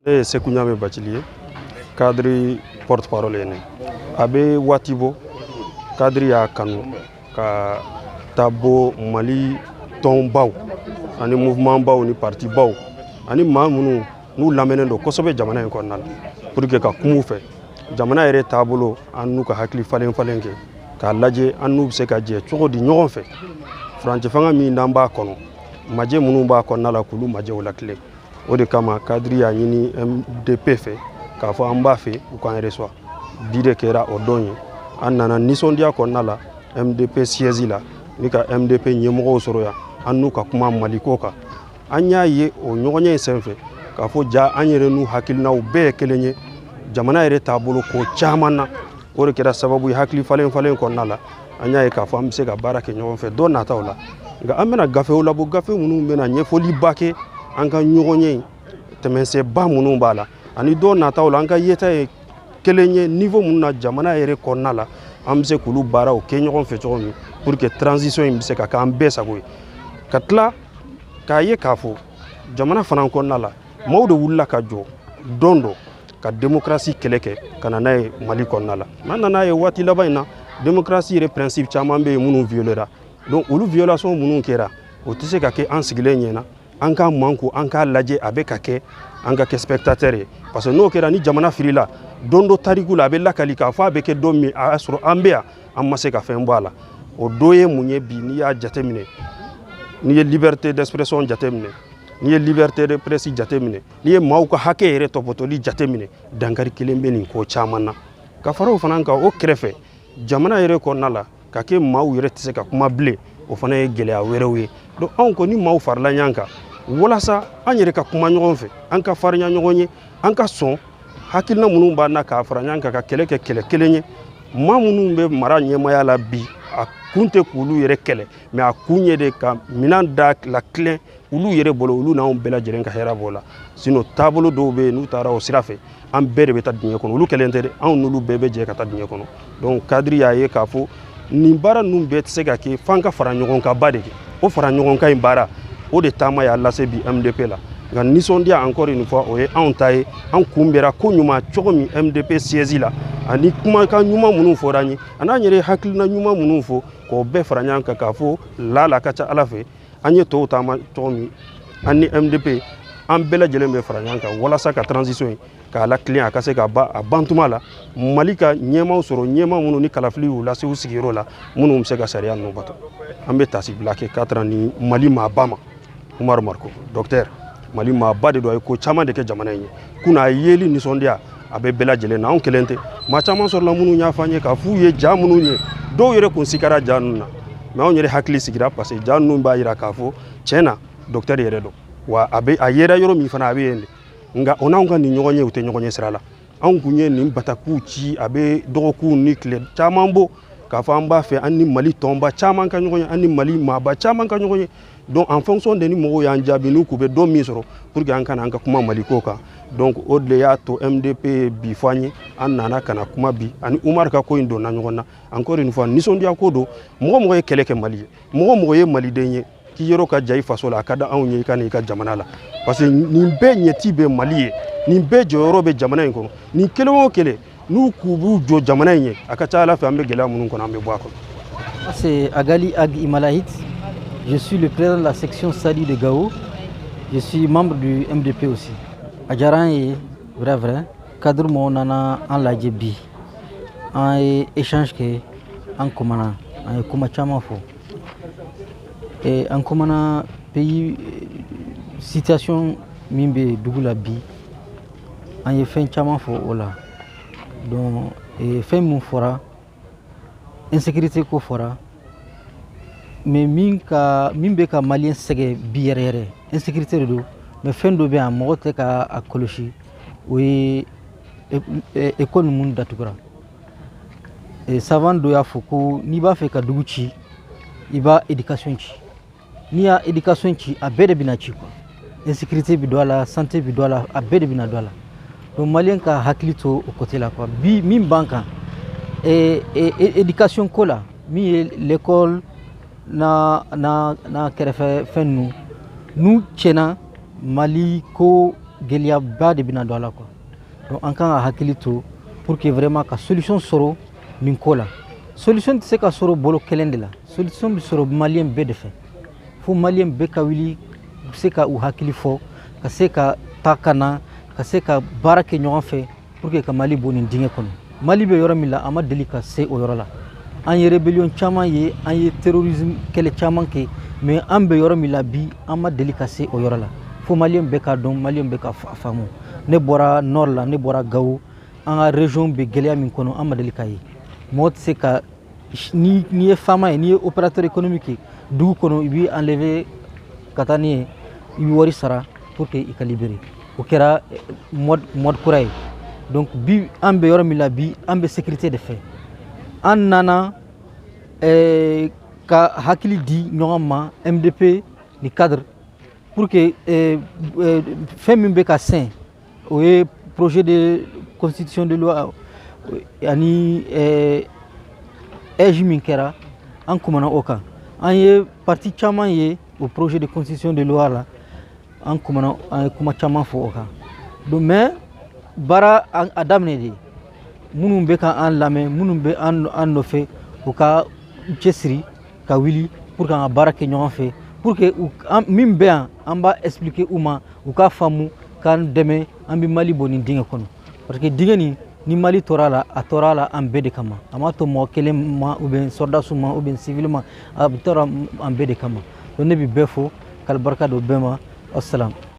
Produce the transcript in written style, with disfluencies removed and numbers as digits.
Ne ye Seku Ɲame Bacili ye, cadre porte parole ye. Ne a bɛ waati bɔ, cadre y'a kanu ka taa bɔ Mali tɔnbaw ani mouvement baw ni parti baw ani maa minnu n'u lamɛnnen don kosɛbɛ jamana in kɔnɔna la, pour que ka kuma u fɛ jamana yɛrɛ taabolo, an n'u ka hakili falen falen kɛ k'a lajɛ an n'u bɛ se ka jɛ cogo di ɲɔgɔn fɛ. Furancɛ fanga min n'an b'a kɔnɔ, majɛ minnu b'a kɔnɔna la, k'olu majɛw lakile. O de kama cadre y'a ɲini MDP fɛ k'a fɔ an b'a fɛ u k'an reçoit. Bi de kɛra o don ye. An nana nisɔndiya kɔnɔna la MDP siège la ni ka MDP ɲɛmɔgɔw sɔrɔ yan, an n'u ka kuma Maliko kan. An y'a ye o ɲɔgɔnye in senfɛ k'a fɔ ja an yɛrɛ n'u hakilinaw bɛɛ ye kelen ye jamana yɛrɛ taabolo ko caman na. O de kɛra sababu ye, hakili falen falen kɔnɔna la, an y'a ye k'a fɔ an bɛ se ka baara kɛ ɲɔgɔn fɛ don nataw la. Nka an bɛna gafew labɔ, gafe minnu bɛna ɲɛfɔliba kɛ an ka ɲɔgɔnye in tɛmɛsenba minnu b'a la, ani don nataw la an ka yeta ye kelen ye niveau minnu na jamana yɛrɛ kɔnɔna la, an bɛ se k'olu baaraw kɛ ɲɔgɔn fɛ cogo min, pour que transition in bɛ se ka k'an bɛɛ sago ye. Ka tila k'a ye k'a fɔ jamana fana kɔnɔna la, maaw de wulila ka jɔ don dɔ ka démocratie kɛlɛ kɛ ka na n'a ye Mali kɔnɔna la. N'an nana ye waati laban in na, démocratie yɛrɛ principe caman bɛ yen minnu violera. Donc olu violation minnu kɛra, o tɛ se ka kɛ an sigilen ɲɛna an k'a manko, an k'a lajɛ a bɛ ka kɛ, an ka kɛ spectateur ye, parce que n'o kɛra, ni jamana firila don dɔ tariku la, a bɛ lakali k'a fɔ a bɛ kɛ don min, a y'a sɔrɔ an bɛ yan, an ma se ka fɛn bɔ a la. O dɔ ye mun ye? Bi, n'i y'a jateminɛ, n'i ye liberté d'expression jateminɛ, n'i ye liberté de presse jateminɛ, n'i ye maaw ka hakɛ yɛrɛ tɔpɔtɔli jateminɛ, dankari kelen bɛ nin ko caman na. Ka fara o fana kan, o kɛrɛfɛ, jamana yɛrɛ kɔnɔna la, ka kɛ maaw yɛrɛ tɛ se ka kuma bilen, o fana ye gɛlɛya wɛrɛw ye. Donc anw ko ni maaw farala ɲɔgɔn kan walasa an yɛrɛ ka kuma ɲɔgɔn fɛ, an ka farinya ɲɔgɔn ye, an ka sɔn hakilina minnu b'an na k'a fara ɲɔgɔn kan ka kɛlɛ kɛ kɛlɛ kelen ye. Maa minnu bɛ mara ɲɛmaya la bi, a kun tɛ k'olu yɛrɛ kɛlɛ, mais a kun ye de ka minɛn da la tilen olu yɛrɛ bolo, olu n'anw bɛɛ lajɛlen ka hɛrɛ b'o la. Sinon taabolo dɔw bɛ yen, n'u taara o sira fɛ, an bɛɛ de bɛ taa dingɛ kɔnɔ. Olu kɛlen tɛ dɛ, anw n'olu bɛɛ bɛ jɛ ka taa dingɛ kɔnɔ. Donc cadre y'a ye k'a fɔ nin baara ninnu bɛɛ tɛ se ka kɛ f'an ka fara ɲɔgɔn kan ba de kɛ. O fara ɲɔgɔn kan in baara, o de taama y'a lase bi MDP la. Nka nisɔndiya, encore une fois, o ye anw ta ye. An kunbɛra ko ɲuman cogo min MDP siège la, ani kumakan ɲuman minnu fɔra an ye, ani an yɛrɛ ye hakilina ɲuman minnu fɔ, k'o bɛɛ fara ɲɔgɔn kan k'a fɔ la ka ca Ala fɛ, an ye tɔw taama cogo min, an ni MDP, an bɛɛ lajɛlen bɛ fara ɲɔgɔn kan walasa ka transition in k'a latilen, a ka se ka ban a bantuma la, Mali ka ɲɛmaaw sɔrɔ, ɲɛmaa minnu ni kalafili y'u lase u sigiyɔrɔ la, minnu bɛ se ka sariya ninnu bato. An bɛ tasibila kɛ ka ni Mali maaba ma, Umaru Mariko, docteur. Mali maaba de don, a ye ko caman de kɛ jamana in ye. Kunna a yeli nisɔndiya a bɛ bɛɛ lajɛlen na. Anw kelen tɛ, maa caman sɔrɔla minnu y'a fɔ an ye k'a f'u ye ja minnu ye, dɔw yɛrɛ kun sikara ja ninnu na, mais anw yɛrɛ hakili sigira, parce que ja ninnu b'a jira k'a fɔ tiɲɛ na docteur yɛrɛ don wa. A bɛ a yera yɔrɔ min fana, a bɛ yen de. Nka o n'anw ka nin ɲɔgɔn ye, u tɛ ɲɔgɔn ye sira la. Anw kun ye nin batakiw ci, a bɛ dɔgɔkunw ni tile caman bɔ k'a fɔ an b'a fɛ an ni Mali tɔnba caman ka ɲɔgɔn ye, an ni Mali maaba caman ka ɲɔgɔn ye. Donc en fonction de ni mɔgɔw y'an jaabi n'u k'u bɛ don min sɔrɔ pour que an ka na an ka kuma Maliko kan. Donc o de y'a to MDP bi fɔ an ye, an nana ka na kuma bi, ani Umaru ka ko in donna ɲɔgɔn na. Encore une fois, nisɔndiya ko don. Mɔgɔ mɔgɔ ye kɛlɛ kɛ Mali ye, mɔgɔ mɔgɔ ye maliden ye k'i yɔrɔ ka ja i faso la, a ka di anw ye i ka na i ka jamana la, parce que nin bɛɛ ɲɛti bɛ Mali ye, nin bɛɛ jɔyɔrɔ bɛ jamana in kɔnɔ. Nin kelen o kelen n'u k'u b'u jɔ jamana in ye, a ka ca Ala fɛ, an bɛ gɛlɛya minnu kɔnɔ, an bɛ bɔ a kɔnɔ. C'est Agali Ag Imalahit. Je suis le président de la section Sadi de Gao. Je suis membre du MDP aussi. A diyara an ye vrai vrai. Cadre mɔgɔw nana an lajɛ bi. An ye échange kɛ, an kumana, an ye kuma caman fɔ. Et an kumana pays situation min bɛ dugu la bi, an ye fɛn caman fɔ o la. Donc fɛn mun fɔra, insécurité ko fɔra, mais min ka min bɛ ka malien sɛgɛn bi yɛrɛ yɛrɛ, insécurité de don, mais fɛn dɔ bɛ yan, mɔgɔ tɛ ka a kɔlɔsi, o ye école ninnu datugura. Savant dɔ y'a fɔ ko n'i b'a fɛ ka dugu ci, i b'a éducation ci. N'i y'a éducation ci, a bɛɛ de bɛna ci quoi. Insécurité bɛ don a la, santé bɛ don a la, a bɛɛ de bɛna don a la. Donc malien ka hakili to o côté la quoi. Bi min b'an kan éducation ko la, min ye l'école na kɛrɛfɛ fɛn ninnu n'u tiɲɛna, Mali ko Gɛlɛyaba de bɛna don a la quoi. Donc an kan ka hakili to pour que vraiment ka solution sɔrɔ nin ko la. Solution tɛ se ka sɔrɔ bolo kelen de la, solution bɛ sɔrɔ maliyɛn bɛɛ de fɛ. Fo maliyɛn bɛɛ ka wuli, u bɛ se ka u hakili fɔ, ka se ka taa ka na, ka se ka baara kɛ ɲɔgɔn fɛ pour que ka Mali bɔ nin dingɛ kɔnɔ. Mali bɛ yɔrɔ min la, a ma deli ka se o yɔrɔ la. An ye rébellion caman ye, an ye terrorisme kɛlɛ caman kɛ, mais an bɛ yɔrɔ min la bi, an ma deli ka se o yɔrɔ la. Fo maliyɛn bɛɛ ka dɔn, maliyɛn bɛɛ ka faamu. Ne bɔra nord la, ne bɔra Gawo. An ka région bɛ gɛlɛya min kɔnɔ, an ma deli ka ye. Mɔgɔ tɛ se ka, ni n'i ye faama ye, n'i ye opérateur économique ye dugu kɔnɔ, i b'i enlever ka taa ni ye, i bɛ wari sara pour que i ka libérer. O kɛra mode kura ye. Donc bi, an bɛ yɔrɔ min la bi, an bɛ sécurité de fɛ. An nana ka hakili di ɲɔgɔn ma, MDP ni cadre, pour que fɛn min bɛ ka sɛn, o ye projet de constitution de loi ani AIGE min kɛra, an kumana o kan. An ye parti caman ye o projet de constitution de loi la, an kumana, an ye kuma caman fɔ o kan. Donc mais baara a daminɛ de. Minnu bɛ ka an lamɛn, minnu bɛ an nɔfɛ, u ka cɛsiri ka wuli pour que an ka baara kɛ ɲɔgɔn fɛ, pour que min bɛ yan, an b'a expliquer u ma, u k'a faamu, k'an dɛmɛ, an bɛ Mali bɔ nin dingɛ kɔnɔ. Parce que dingɛ nin, ni Mali tora la, a tora la an bɛɛ de kama. A ma to mɔgɔ kelen ma ou bien sɔrɔdasiw ma ou bien civil ma, a bɛ tora an bɛɛ de kama. Donc ne bɛ bɛɛ fo, k'ale barika don bɛɛ ma. Wassalam.